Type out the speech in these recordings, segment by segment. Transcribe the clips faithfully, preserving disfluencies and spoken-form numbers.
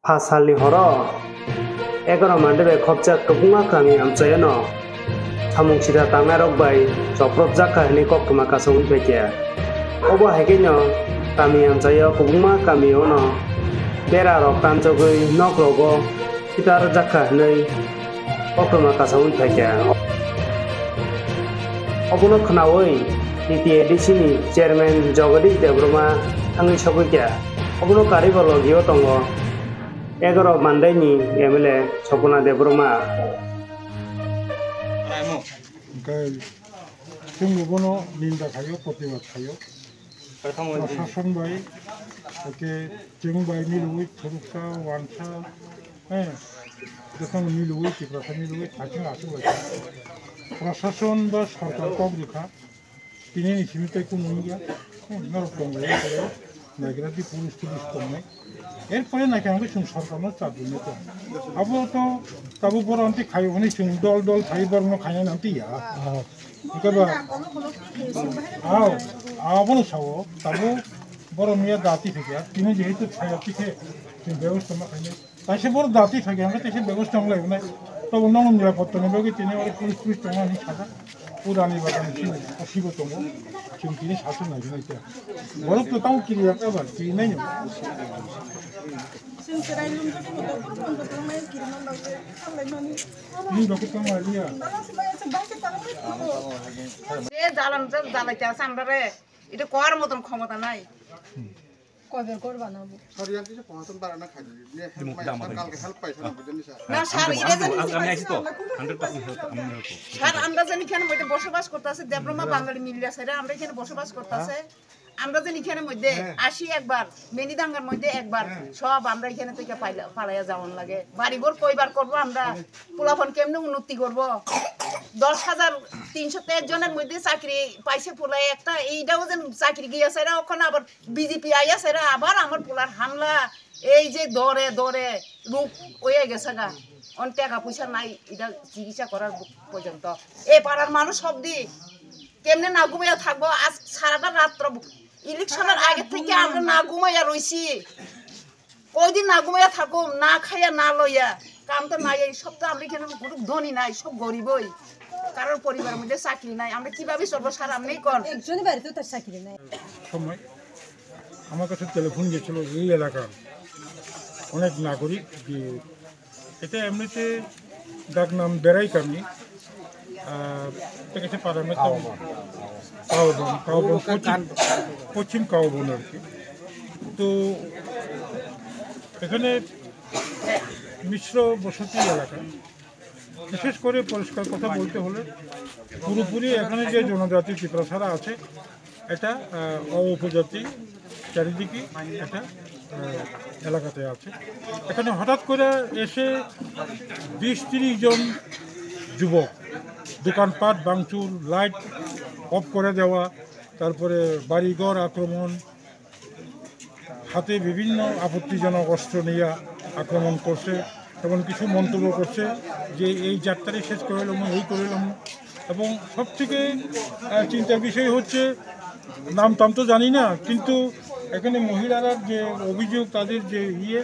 Pha salni horo egaroh Monday bai khopjak kwbangma kami amchaiono samung sida tangnairok bai chopropjak kha hwnwi koktwma kasaui phaikha. Obo hai kheno kami amchaio kwbangma kamiono berarok tanchogwi nokrogo khitarjak kha hwnwi koktwma kasaui phaikha. Obono khnaui T T A D C ni chairman Jagadish Debbarma thangwi sogwi kha. Obono karwi bo logio tongo egaroh Monday ni M L A Swapna Debbarma. Hwnkhe chwng bono ninda khaio, protibad khaio. Prashason bai, hwnkhe chwng bai milwi, khoroksa, wansa, eh, jotono milwi, Tiprasa milwi, thaichung aswk lai kha. Prashason ba sorkar kok rwkha, tini ni simi tei kunu wngya, eh, norok tong lai kha, naigra di police, police tongnai. Erpore naikhe ang chwng sorkarno chap rwna kha. Abo to tabuk borok amtwi khaio hwnwi chwng dol dol khai borokno khaina nang twi ya. Hwnkhe ba, ao, abono sao, tabuk borok miya dati thwkya, tini jehetu thaya tikhe chwng bebosta ma khainai. Kaisa borok dati thwkya hwnkhe teisa bebosta wng lai wnai. Tabuk nono nirapotta ni bagwi tini oro police, police tongo hinwi sajak. Purani bagani sini, asibo tongo. Chwng tini saswk nai hwnwi khe. Borok to tamo kiriya kha ba, kiri nai no. Chwng chwrai lum jodi mo doktor phone doktor mai kiri man bagwi khalai mani. Ni doktor tamo aliya. Bala se bai se bai se tamo mai kiri. Je jalan je jalai kya samra re. Ita kor moton khomota nai. Koi ber kor banabo. Sorry, ang kisa paham tong bara na khaji. Ne help mai sa, kalke help paisa na bujani sa. Na sir, ire jani. Ami aisi to, hundred percent help, ami help. Sir, আমরা যেন এখানে মধ্যে বসবাস করতেছে, দেবরমা বাঙালি মিলিয়া স্যার, আমরা এখানে বসবাস করতেছে। আমরা যেন এখানে মধ্যে আসি একবার, মেনিদাঙ্গার মধ্যে একবার, সব আমরা এখানে থেকে পাইলা-, পালাইয়া যাওয়ান লাগে। বাড়িঘর কয়বার করবো আমরা? পোলাপান কেমনে উন্নতি করবো? দশ হাজার তিনশো তেইশ জনের মধ্যে চাকরি পাইছে পোলায় একটা, এইটাও যেন চাকরি গিয়েছে, এরা ওখানে আবার বিজেপি আইয়াছে, এরা আবার আমার পোলার হামলা, এই যে দরে দরে রোগ হয়ে গেছে গা, অন টাকা পয়সা নাই, এটা চিকিৎসা করার পর্যন্ত। এই পাড়ার মানুষ সব দি কেমনে না ঘুমাইয়া থাকবো? আজ সারাটা রাত্র ইলেকশনের আগে থেকে আমরা না ঘুমাইয়া রইছি। কয়দিন না ঘুমাইয়া থাকবো, না খাইয়া না লইয়া, কাম তো নাই, এই সব তো আমরা এখানে কোনো ধনী নাই, সব গরিবই, কারোর পরিবারের মধ্যে চাকরি নাই, আমরা কিভাবে চলবো স্যার? আপনি কোন একজনই বাড়িতে তার চাকরি নাই। সময় আমার কাছে টেলিফোন গেছিল এই এলাকার অনেক নাগরিক যে এটা এমনিতে ডাক নাম বেড়াই কামি, আহ, এটা গেছে পাড়ার মধ্যে কাউবন, কাউবন, পশ্চিম, পশ্চিম কাউবন আর কি। তো এখানে মিশ্র বসতি এলাকা। বিশেষ করে পরিষ্কার কথা বলতে হলে পুরোপুরি এখানে যে জনজাতি ত্রিপুরা ছাড়া আছে, এটা, আহ, অ উপজাতি চারিদিকে এটা, আহ, এলাকাতে আছে। এখানে হঠাৎ করে এসে বিশ তিরিশ জন যুবক দোকানপাট ভাঙচুর, লাইট অফ করে দেওয়া, তারপরে বাড়িঘর আক্রমণ, হাতে বিভিন্ন আপত্তিজনক অস্ত্র নিয়ে আক্রমণ করছে এবং কিছু মন্তব্য করছে যে এই যাত্রাটি শেষ করে এলাম, এই করে এলাম। এবং সব থেকে, আহ, চিন্তার বিষয় হচ্ছে, নাম টাম তো জানি না, কিন্তু এখানে মহিলারা যে অভিযোগ, তাদের যে ইয়ে,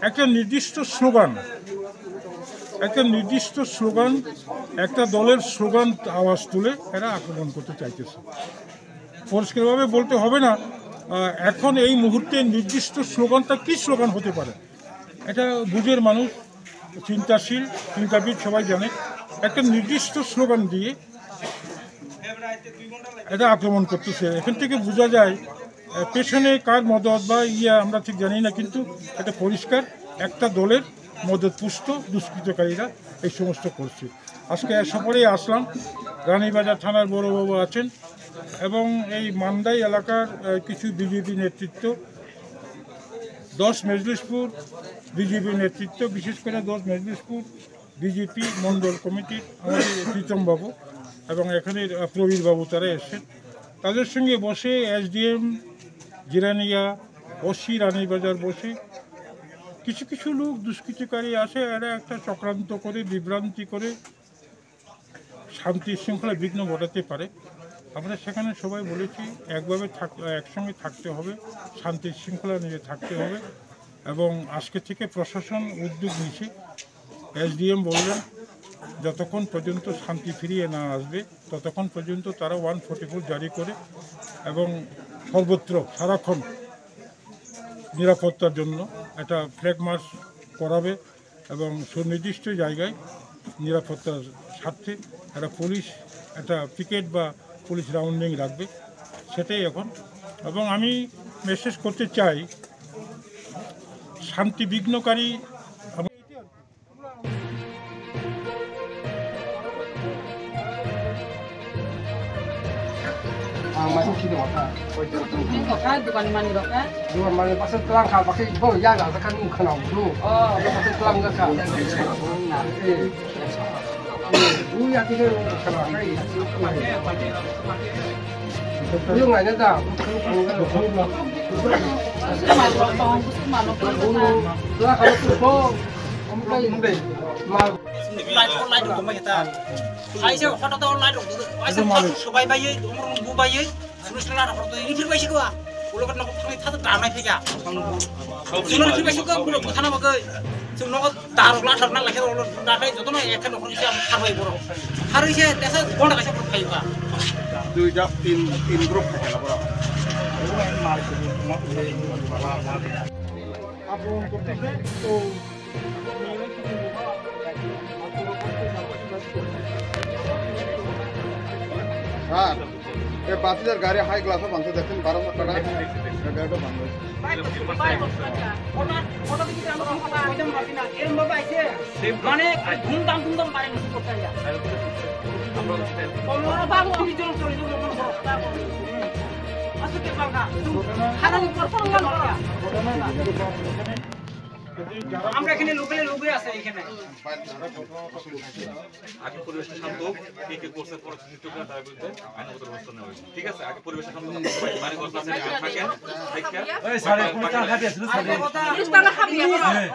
একটা নির্দিষ্ট স্লোগান, একটা নির্দিষ্ট স্লোগান, একটা দলের স্লোগান আওয়াজ তুলে এরা আক্রমণ করতে চাইতেছে। পরিষ্কারভাবে বলতে হবে না, আহ, এখন এই মুহূর্তে নির্দিষ্ট স্লোগানটা কি স্লোগান হতে পারে, এটা বুঝের মানুষ, চিন্তাশীল, চিন্তাবিদ সবাই জানে। একটা নির্দিষ্ট স্লোগান দিয়ে এটা আক্রমণ করতেছে। এখান থেকে বোঝা যায়, আহ, পেছনে কার মদত বা ইয়ে আমরা ঠিক জানি না, কিন্তু এটা পরিষ্কার একটা দলের মদতপুষ্ট দুষ্কৃতকারীরা এই সমস্ত করছে। আজকে সফরে আসলাম, রানীবাজার থানার বড়বাবু আছেন এবং এই মান্দাই এলাকার, আহ, কিছু বিজেপি নেতৃত্ব, দশ মজলিশপুর বিজেপি নেতৃত্ব, বিশেষ করে দশ মজলিশপুর বিজেপি মণ্ডল কমিটির আমাদের প্রীতম বাবু এবং এখানে, আহ, প্রবীর বাবু, তারা এসেছেন। তাদের সঙ্গে বসে এসডিএম জিরানিয়া, ওসি রানীবাজার বসে কিছু কিছু লোক দুষ্কৃতিকারী আছে, এরা একটা চক্রান্ত করে, বিভ্রান্তি করে শান্তি শৃঙ্খলা বিঘ্ন ঘটাতে পারে। আমরা সেখানে সবাই বলেছি, একভাবে থাক-, একসঙ্গে থাকতে হবে, শান্তি শৃঙ্খলা নিয়ে থাকতে হবে। এবং আজকে থেকে প্রশাসন উদ্যোগ নিচ্ছে। এসডিএম বললেন, যতক্ষণ পর্যন্ত শান্তি ফিরিয়ে না আসবে, ততক্ষণ পর্যন্ত তারা ওয়ান ফর্টি ফোর জারি করে এবং সর্বত্র সারাক্ষণ নিরাপত্তার জন্য একটা ফ্ল্যাগ মার্চ করাবে এবং সুনির্দিষ্ট জায়গায় নিরাপত্তার স্বার্থে একটা পুলিশ, একটা পিকেট বা পুলিশ রাউন্ডিং রাখবে, সেটাই এখন। এবং আমি মেসেজ করতে চাই, শান্তি বিঘ্নকারী Ang masuk sini maka. Ini kok kan bukan mani rok kan? Dua mani pasal telang kah pakai bau ya gak tekan muka nang tu. Oh. Ada pasal telang gak kah? Eh. Buya tiga kena kai. Lu nggak nyata. Kusur malok tong, kusur malok tong. Lah kalau tu kok. Om kai. Mal. Lai lai dong mai ta. Hai se hota to lai dong. Ai se hota subai bai, dong bu bai. Sunu sunu la hota to ini bai sikwa. Ulo kan nok thani thata dam nai thika. Sunu ini bai sikwa, ulo thana bagai. Sunu nok darok la thana lai khe ulo na kai joto na ekha nok thani am kharbai boro. Kharwi se tesa gonda kaisa boro phaiba. Duita tin, tin group thaka la boro. Apa untuk itu? Sir, এই বাতিজার গাড়ি হাই গ্লাসও ভাঙছে, দেখছেন, বারো হাজার টাকা। এই গাড়িটা ভাঙছে। মানে ধুমধাম ধুমধাম মারে মুসুক করতে আইয়া। কমলা বাবু, আমি জোর চলে যাবো, মনে করো। আসলে কে পাঙ্গা? খারাপ উপর পড়লাম। আমরা এখানে লোকালে লোকে আছে এখানে। আগে পরিবেশটা শান্ত হোক, কে কে করছে পরে চিহ্নিত করে তার বিরুদ্ধে আইনগত ব্যবস্থা নেওয়া হয়েছে। ঠিক আছে, আগে পরিবেশটা শান্ত হোক, বাড়ি ঘর কাছে থাকেন, থাকেন। এই স্যার, এই পুলিশ তার হাতে আছে, স্যার।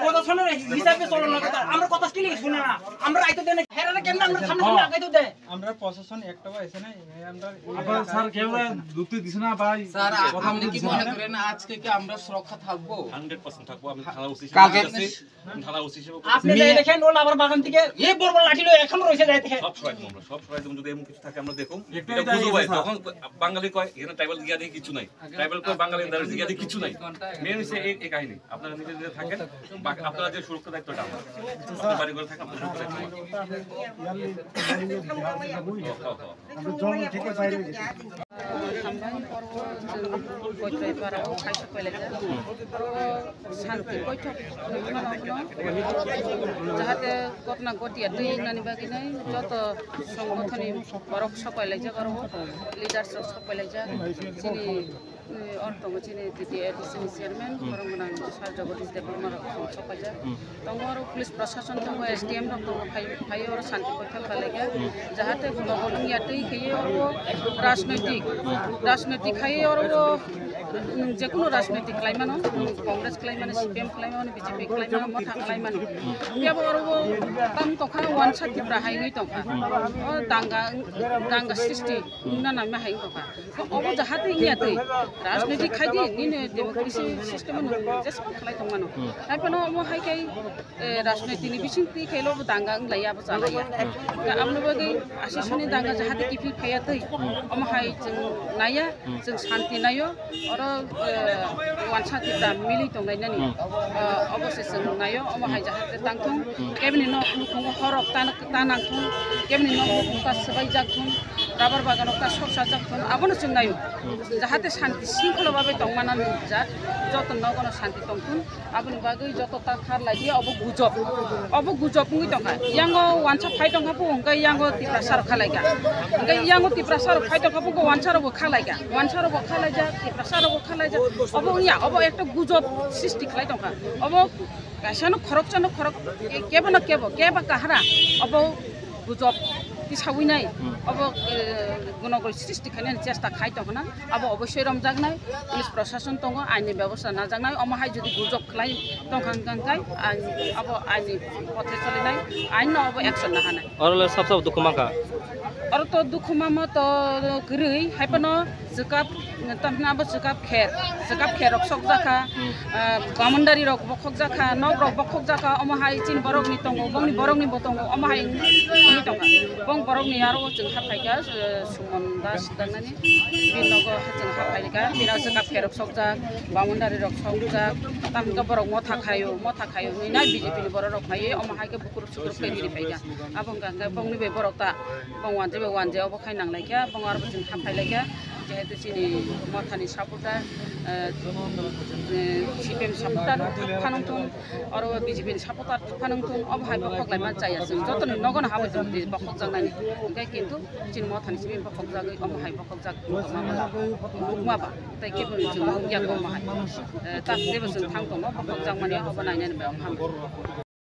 প্রশাসনের হিসাবে চলন না কথা, আমরা কথা কি লিখে শুনে না, আমরা আইতে দেন, হেরালে কেন আমরা সামনে সামনে আগাইতে দেয়? আমরা প্রশাসন একটা বা এসে নাই, আমরা আপনারা স্যার কেউ ঢুকতে দিছে না ভাই। স্যার, কথা আপনি বলতে কি দিছে না। মনে করেন আজকে কি আমরা সুরক্ষা থাকবো? হান্ড্রেড পার্সেন্ট থাকবো। আমি থানা ওসি হিসেবে কালকে কাছে থানা ওসি হিসেবে আপনি মি- যাই দেখেন, ও লাভার বাগান থেকে এ বড় বড় লাঠি লয়ে এখন রয়েছে, যাই দেখেন। সব সরাই দেবো আমরা, সব সরাই দেবো। যদি এমন কিছু থাকে আমরা দেখুন। একটু এটা এটা বুঝো ভাই, এসে তখন বাঙালি কয় এখানে ট্রাইবাল গিয়া দেখি কিছু নাই, ট্রাইবাল কয় বাঙালি দ্বারা গিয়া দেখি কিছু নাই। মেন হচ্ছে এই, এই কাহিনী। আপনারা নিজে নিজে থাকেন, বাকি আপনারা যে সুরক্ষা দায়িত্বটা আমার। আপনার বাড়ি ঘরে থাকেন, আপনার সুরক্ষা দায়িত্ব আমার। হ্যাঁ, হ্যাঁ। Hambai, oro chwng Koitai para o khai sok pai laijak. Shanti boithok wngwi mano abono. Jahate ghotona ghotiya twi wngnani bagwi nai joto songgothoni borok sok pai laijak oro, leaders rok sok pai laijak. Chini, eh, oro tongo chini T T A D C ni chairman, borok gwnang sir Jagadish Debbarma rok sok pai jak. Tongo oro police proshashan tongo, S D M rok tongo, phai, phai oro shanti boithok khalai kha. Jahate global wngya twi khaiwi oro rajnoitik, rajnoitik khaiwi oro, mm, jekunu rajnoitik khlai mano, mm, Congress khlai mano, C P M khlai mano, B J P khlai mano, Motha khlai mano. Phiya bo oro tamo tongkha, wansa Tipra hai wngwi tongkha. O danga, danga srishti wngna nangma hai wngkha. Obo jahate wngya twi, rajnoitik khai di, nini democracy system no jeswk khlai tongmano. Hai phano omo hai khai, eh, rajnoitik ni bising twi khai lo bo danga wng laiya, bo cha laiya. Ka aboni bagwi asisani danga jahate kiphil phaiya twi, omo hai chwng naiya, chwng shanti naio, oro, eh, wansa Tipra milwi tonglainani. Eh, obo se chwng naio, omo hai jahate tangthung, kebini nok nukhungo horok ta, ta nangthung, kebini nok nukhung ta swbai jak thung. Rubber bagan o ta sok sajak thun, abono chwng naio. Jahate shanti shringkhola babe tongmana nukjak, joto nogono shanti tongthun, aboni bagwi joto ta khar lai di, obo gujob. Obo gujob wngwi tongkha. Yango wansa phai tongkha bo, hwnkhe yango Tiprasa rok khalaikha. Hwnkhe yango Tiprasa rok phai tongkha bo, wansa rok bo khalaikha. Wansa rok bo khalaijak, Tiprasa rok bo khalaijak. Obo wngya, obo ekta gujob srishti khlai tongkha. Obo kaisa no khoroksa no khorok, ke-, kebo no kebo, keba kahara, obo gujob tisawi nai, obo, eh, gonogol srishti khainani chesta khai tongkhna, abo oboshoi romjaknai, police proshashan tongo, aini bebosta najaknai, omo hai jodi gujob khlai tongkha hwnkha hwnkhe, ain, abo aini pothe cholinai, ain no obo action nahanai. Oro le sab sab dukhu mankha. Oro to dukhu mama to kwrwi, hai phano Jwkap Tamni abo chwkap kher, chwkap kher rok sok jakha, ah, bamundari rok bokhok jakha, nok rok bokhok jakha, omo hai chini borok ni tongo, bongni borok ni bo tongo, omo hai wngwi tongkha. Bong borok ni aro chwng haphaikha, eh, Sumon Das dangnani, bini nogo chwng haphaikha, bini aro chwkap kher rok sok jak, bamundari rok sok jak, tamni borok motha khaio, motha khaio, hinwi nai B J P ni borok rok phaiwi, omo hai khe bukur sukur khe riri phaikha. Abo wngkha khe bongni bai borok ta, bong wanje bai wanje obo khai nang laikha, bong aro bo chwng haphailai kha. Jehetu chini mothani supporter, eh, eh, C P M supporter phanang thun, oro B J P ni supporter phanang thun, obo hai bokhok lai man chaya chwng. Jotoni nogono habo chwng di bokhok jaknani. Hingke kintu chini mothani simi bokhok jagwi omo hai bokhok jak tongma ba, nukma ba, tei kebo chwng nukya omo hai. Eh, tak jebo chwng thang tongo, bokhok jakmani obo nainani bai omo hamya.